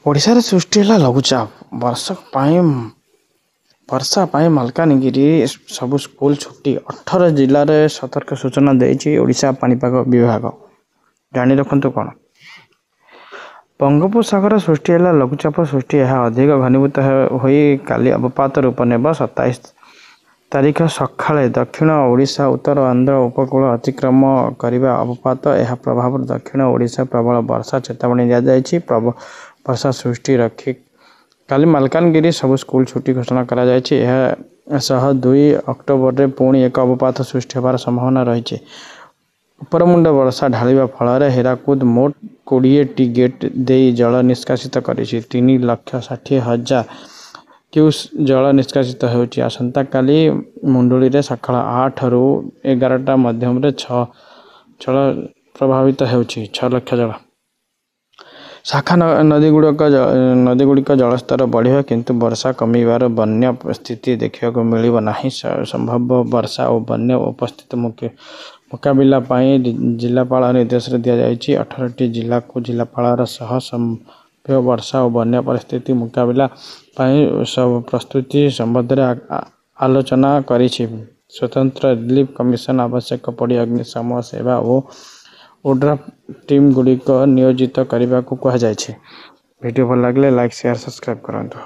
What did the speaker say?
ଓଡ଼ିଶାରେ ସୃଷ୍ଟି ହେଲା ଲଘୁଚାପ। ବର୍ଷା ପାଇଁ ମାଲକାନଗିରି ସବୁ ସ୍କୁଲ ଛୁଟି। 18 ଜିଲ୍ଲାରେ ସତର୍କ ସୂଚନା ଦେଇଛି ଓଡ଼ିଶା ପାଣିପାଗ ବିଭାଗ। ଜାଣି ରଖନ୍ତୁ କ'ଣ? ବଙ୍ଗୋପସାଗର ସୃଷ୍ଟି ହେଲା ଲଘୁଚାପ ସୃଷ୍ଟି। ଏହା ଅଧିକ ଘନୀଭୂତ ହୋଇ କାଲି ଅବପାତ ରୂପ ନେବ। 27 ତାରିଖ ସକାଳେ ଦକ୍ଷିଣ ଓଡ଼ିଶା, ଉତ୍ତର ଆନ୍ଧ୍ର ଉପକୂଳ ଅତିକ୍ରମ କରିବା ଅବପାତ। ଏହା ପ୍ରଭାବରେ ଦକ୍ଷିଣ ଓଡ଼ିଶା ପ୍ରବଳ ବର୍ଷା ଚେତାବନୀ ଦିଆଯାଇଛି। ବର୍ଷା ସୃଷ୍ଟି ରଖି କାଲି ମାଲକାନଗିରି ସବୁ ସ୍କୁଲ ଛୁଟି ଘୋଷଣା କରାଯାଇଛି। ଏହା ସହ 2 ଅକ୍ଟୋବରରେ ପୁଣି ଏକ ଅବପାତ ସୃଷ୍ଟି ହେବାର ସମ୍ଭାବନା ରହିଛି। ଉପରମୁଣ୍ଡ ବର୍ଷା ଢାଳିବା ଫଳରେ ହୀରାକୁଦ ମୋଟ 20ଟି ଗେଟ୍ ଦେଇ ଜଳ ନିଷ୍କାସିତ କରିଛି। 3,60,000 କ୍ୟୁସେକ୍ ଜଳ ନିଷ୍କାସିତ ହେଉଛି। ଆସନ୍ତାକାଲି ମୁଣ୍ଡୁଳିରେ ସକାଳ 8ରୁ 11ଟା ମଧ୍ୟରେ 6 ଜଳ ପ୍ରଭାବିତ ହେଉଛି, 6 ଲକ୍ଷ ଜଳ। ଶାଖା ନଦୀଗୁଡ଼ିକ ଜଳସ୍ତର ବଢ଼ିବ, କିନ୍ତୁ ବର୍ଷା କମିବାରୁ ବନ୍ୟା ସ୍ଥିତି ଦେଖିବାକୁ ମିଳିବ ନାହିଁ। ସମ୍ଭାବ୍ୟ ବର୍ଷା ଓ ବନ୍ୟା ଉପସ୍ଥିତି ମୁକାବିଲା ପାଇଁ ଜିଲ୍ଲାପାଳ ନିର୍ଦ୍ଦେଶ ଦିଆଯାଇଛି। 18ଟି ଜିଲ୍ଲାକୁ ଜିଲ୍ଲାପାଳର ସହ ସମ୍ଭାବ୍ୟ ବର୍ଷା ଓ ବନ୍ୟା ପରିସ୍ଥିତି ମୁକାବିଲା ପାଇଁ ପ୍ରସ୍ତୁତି ସମ୍ବନ୍ଧରେ ଆଲୋଚନା କରିଛି। ସ୍ୱତନ୍ତ୍ର ରିଲିଫ କମିଶନ, ଆବଶ୍ୟକ ପଡ଼ିଲେ ଅଗ୍ନିଶମ ସେବା ଓ ଓଡ୍ରାଫ ଟିମ୍ଗୁଡ଼ିକ ନିୟୋଜିତ କରିବାକୁ କୁହାଯାଇଛି। ଭିଡ଼ିଓ ଭଲ ଲାଗିଲେ ଲାଇକ୍, ସେୟାର, ସବସ୍କ୍ରାଇବ୍ କରନ୍ତୁ।